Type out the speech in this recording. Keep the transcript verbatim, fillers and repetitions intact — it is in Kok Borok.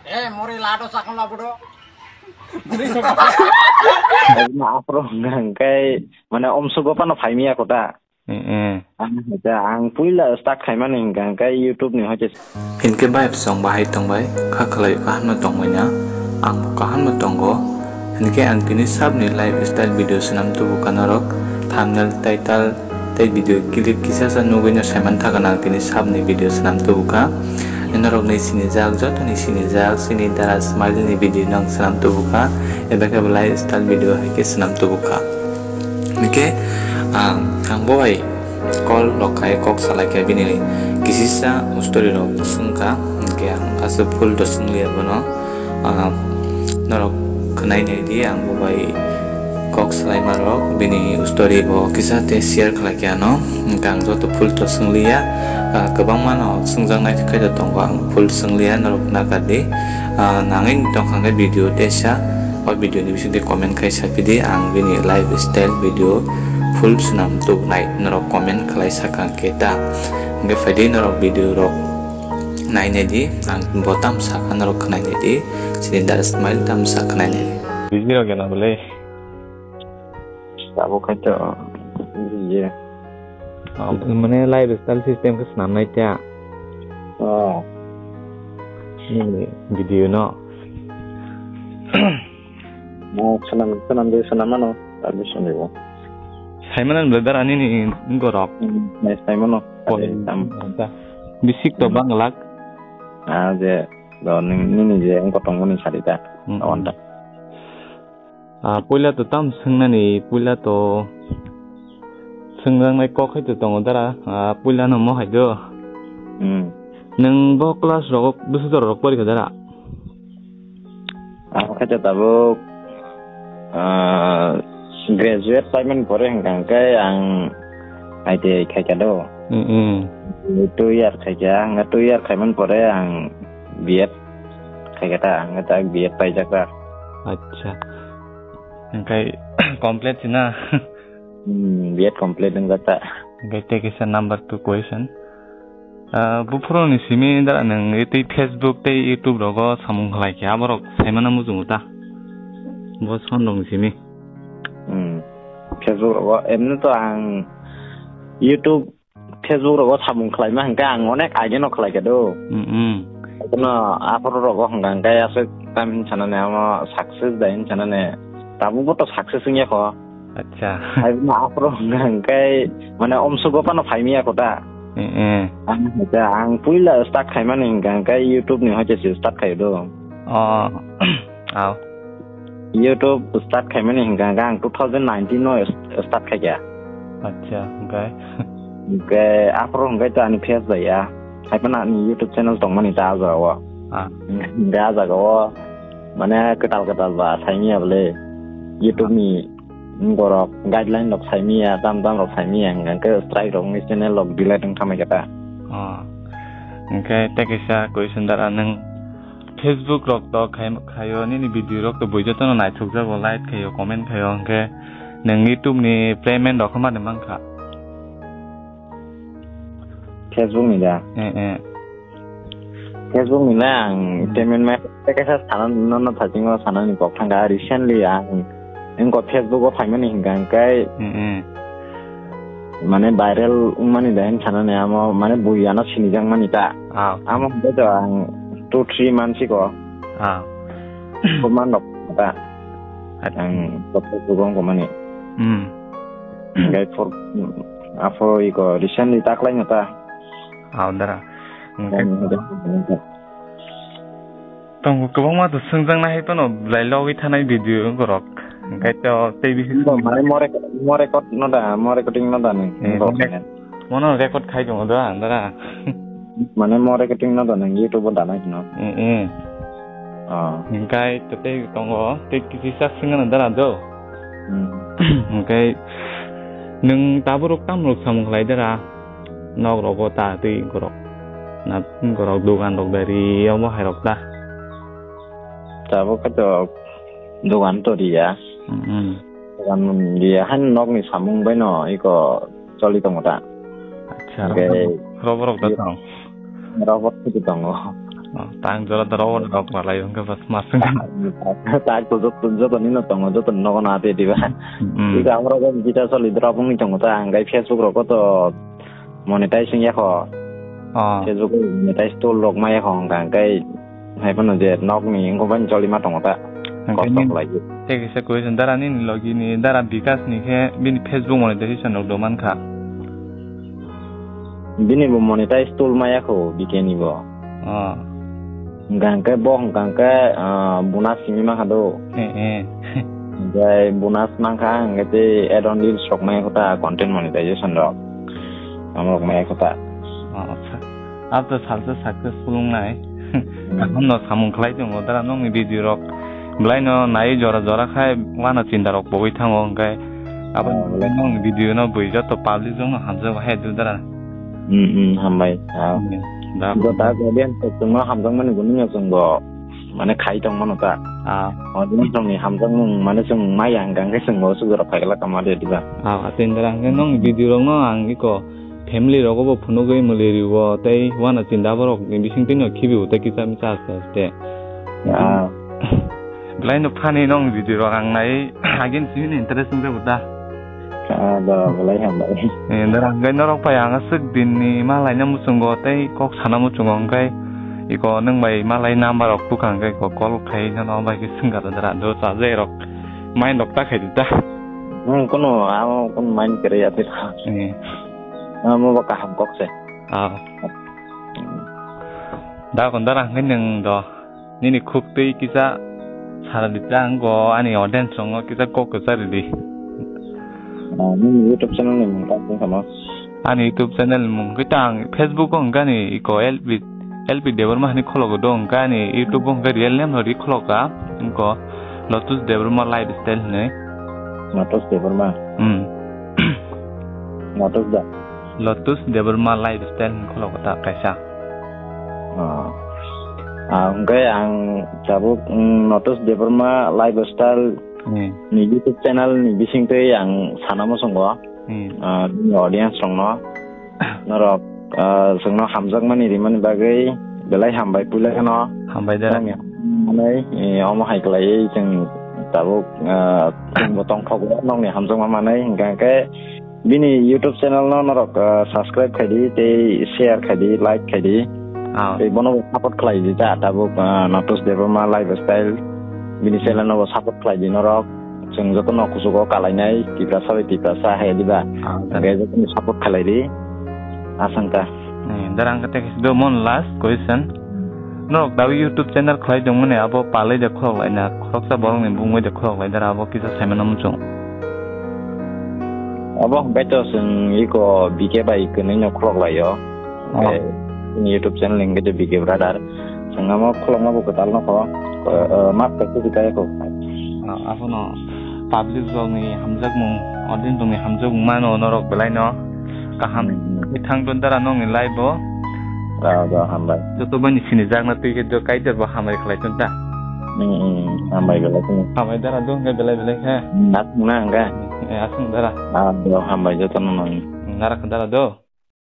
Eh, muri lado sakon labudo. Aphuru hwnkha hwnkhe mane omsugo phano phaimiya kota. Eh, eh. Ang hwnkha ang puila start khaimani hwnkha hwnkhe YouTube ni hoite. Hinkhe bai bwsong bahai tongbai, kha khlai kahamno tongbaina, ang bo kahamno tongo. Hinkhe ang tini sabni lifestyle video swnam tubu kha norok, thumbnail, title, tei video clip kisa sa nugwi no saiman thaka nang tini sabni video swnam tubu kha. Norok ni sinijak, joto ni sinijak, sini dara smile ni video no ang swnam tubu kha, eba khe bo lifestyle video hai khe swnam tubu kha. Hinkhe, ah, ang bo bai call rok khai kok salai kha bini kisisa story rok swngkha, hinkhe ang aswk full to swngliya bono. Ah, norok khwnai nai di, ang bo bai kok salaima rok bini story bo kisa tei share khlai khe ano. Hinkhe ang joto full to swngliya, ah, kwbangma no swngjak nai khe to tongo, ang full swngliya, norok naka di. Ah, nangwi tongkha khe video teisa, o video ni bisingtwi comment khai saphi di, ang bini lifestyle video full swnam tubunai norok comment khlai sakha khe ta. Hinkhe phaidi norok video rok nainai di, ang bo tam sakha norok khwnai nai di, sini dara smile tam sa khwnai nai di. Busy rok gana bole. Tabuk khai to, ye. Oh, mane lifestyle system khe swnam nai ta. Oh. Nini video no. Mo swnam, swnam de swnam mano, ta de swnam bo. Saimano bele dara nini gorok. Hmm, nai saimano. Poi. Tam. Ta. Bisik to Hmm. Bangla. Ah, je, do ning, nini je, engko tongmani sari ta. Hmm. Awan ta. Ah, puila to tam swngnani, puila to swngjaknai kok hai to tongo dara. Ah, puila no mo hai do. Hmm. Nwng bo class rogo bwswk jora rok porikha dara? Ang khe to tabuk, ah, graduate paimani pore hwnkha hwnkhe ang I T I khaikha do. Mm, mm. Two year khaikha, ang two year khaimani pore ang B Ed khaikha ta, ang ta B Ed paijak ta. Acha. Hwnkhe complete sina? Hmm, B Ed complete wngjak ta. Hwnkhe tei kisa number two question. Ah, buphuruni simi dara nwng tei Facebook tei YouTube rogo samung khlai khe aborok saimano muchungo ta. Bo son rokni simi. Hmm. Facebook rogo emni to ang YouTube, Facebook rogo samung khlaima hwnkhe ang onek age no khlai khe do. Hmm, hmm. Kono aphuru rogo hwnkha hwnkhe aswk tam hin sanani amo success da hin sanani. Tabukbo to success wngya kho. Acha. Hai no aphuru hwnkha hwnkhe mane omsugo phano phaimiya kho ta. Eh, eh. Ang hwnkha ang puila start khaimani hwnkha hwnkhe YouTube ni hoite se start khai do. Oh. Au. YouTube start khaimani hwnkha hwnkhe ang two thousand nineteen no start khaikha. Acha, hwnkhe? Hwnkhe aphuru hwnkhe to ani face bai ya. Hai phano ani YouTube channel tongmani ta ah jagao. Ah. Hwnkhe ah jagao mane kwtal kwtal ba saimiya bole YouTube ni borok guideline rok saimiya, tam tam rok saimiya, hwnkhe strike rok wngwi channel rok delete wng thamai khe ta. Oh. Hwnkhe tei kaisa question dara nwng Facebook rok to khai, khaio, nini video rok to bui jotono naithokjago, like khaio, comment khaio, hwnkhe nwng YouTube ni payment rok mani mankha? Facebook ni da? Eh, eh. Facebook ni na ang Hmm. Payment ma tei kaisa sana nono thasingo sanani kok thangkha. Recently ang wngkha Facebook o phaimani hwnkha hwnkhe Hmm, hmm. Mane viral wngmani da hin sanani amo mane bui ano sinijak mani ta. Ah. Amo hwnkhe to ang two three months iko. Ah. Four month rok ta. At- Ang to Facebook o wngkha mani. Hmm. Hwnkhe for, aphuru iko recently taklai no ta. Ah, dara. Hwnkhe Ang hwnkhe Tongo, kwbangma to swngjak nai hai phano belai logwi thanai video wngkorok. Hwnkhe to tei bisi Bo mane mo rec-, mo record no da, mo recording no da nang. Eh, Bo mo rec-, mane. Mono record khai tongo da, dara. Mane mo recording no da nang YouTube o da nai hino. Eh, eh. Oh. Hwnkhe to tei tongo, tei kisi sak swngna dara do. Hmm. Hwnkhe nwng tabuk rok tamo rok samung khlai dara? Nok rogo ta twi gorok. Na gorok dogan rok dari omo hai rok ta. Tabuk khe to dogan to riya. Hmm. Dogan riya han nok ni samung bai no iko choli tongo ta. Acha. Hwnkhe robo rok da tong. Robo rok khe tongo. Tang jora dora o rok malai hwnkhe bas masung. Tak to joto, joto nino tongo, joto nogo na te diba. Hmm. Ika amro go jita soli drop wngni tongo ta, ang gai Facebook rok to monetize wngya kho. Oh. Facebook monetize tool rok maya kho hwnkha, hwnkhe hai phano je nokni wngkha bani choli ma tongo ta. Hwnkhe kosto ni khlai. Tei kisa question dara nini logi ni dara Bikas ni khe bini Facebook monetization rok do mankha. Bini bo monetize tool maya kho B K ni bo. Oh. Hwnkha hwnkhe bo hwnkha hwnkhe, ah, bonus simi mankha do. Eh, eh. Hwnkhe bonus mankha hwnkhe tei add-on reels rok maya kho ta content monetization rok. Amrok maya kho ta. Oh, acha. Abo to salsa successful wngnai. Hmm. Kaham no samung khlai tongo dara nokni video rok. Belai no nai jora jora khai wana chinta rok bogwi thango hwnkhe abo Oh, belai. Nokni video no bui joto public rok no hamjak hai do dara. Hmm, hmm, hambai. Ah. Hmm, da. Jota audience rok chwngno hamjakmani bo nini chwngbo mane khai tong mano ta. Ah. Audience rokni hamjakmung mane chwng maya hwnkha hwnkhe chwngbo sugra phaikla kama de diba. Ah, atwini dara hwnkhe nokni video rok no ang iko family rogo bo phunugwi mwlwi rwo tei wana chinda borok ni bising twi no khibi bo tei kisa misa aste aste. Ah. Belai no funny nong video rok ang nai agin sini interest wngkhe bo ta. Ah, da belai hambai. Eh, da hwnkhe norok pai ang aswk din ni ma laina muchungo tei kok sana muchungo hwnkhe iko nwng bai ma lai number rok tukha hwnkhe iko call khai no bai khe swngkha da dara do chajai rok mind rok ta khai di ta. Hmm, kono amo kono mind kere ya tei. Eh. Amo ba kaham kok se. Ah. Da kon dara hwnkhe nwng do nini khuk twi kisa sara di ta, ang go ani audience rok no kisa kok kwchari di. Ah, nini YouTube channel ni mung tang tong kama? Ani YouTube channel ni mung khe ta ang Facebook o hwnkhe ani iko L P, L P Debbarma hinwi khologo do, hwnkhe ani YouTube o hwnkhe real name no ri kholoka, wngkha Lotus Debbarma Lifestyle hinwi. Lotus Debbarma? Hmm. Lotus da? Lotus Debbarma Lifestyle hinwi khologo ta kaisa. Ah. Ah, hwnkhe ang tabuk, mm, Lotus Debbarma Lifestyle Hmm. ni YouTube channel ni bisingtwi ang sana muchungo. Hmm. Ah, nini audience rokno, norok, ah, chwngno hamjakmani rimani bagwi belai hambai puila kheno. Hambai da. Nokni manwi, eh, omo hai kwlaiwi chwng tabuk, ah, chwngbo tongthogo nokni hamjakma manwi, hwnkha khe bini YouTube channel no norok, ah, subscribe khai di, tei share khai di, like khai di. Ah. Tei bono bo support khlai di ta, tabuk, ah, Natos Debbarma Lifestyle. Bini channel no bo support khlai di norok. Chwng joto no kuchugo kalainai, Tiprasa bai Tiprasa hai di ba. Ah, hwnkhe joto no support khlai di. Aswk ta. Eh, darang khe tei kaisa do mon last question. Norok dawi YouTube channel khlai tongmani abo palai de khorok laina, khoroksa borokni bumui de khorok lai dara abo kisa saimano muchung. Abo hwnkhe to chwng iko B K bai kwnwi no khorok laio. Oh. Eh, chini YouTube channel hwnkhe to B K Brother. Chwng amo khorokma bo kwtal no kho. Eh, eh, map khe kubi kaya kho. Ah, abono public rokni hamjakmung, audience rokni hamjakmung mano norok belai no. Kaham. Hmm. Thang ton dara nokni live o. Da, da, hambai. Joto bani sini jakna twi khe do kaitor bo hambai khlai ton ta. Hmm, hmm, hambai belai kheno. Hambai dara do hwnkhe belai belai khe. Hmm, aswk na hwnkhe? Eh, aswk dara. Ah, do hambai joto no nang. Hmm, nara khe dara do.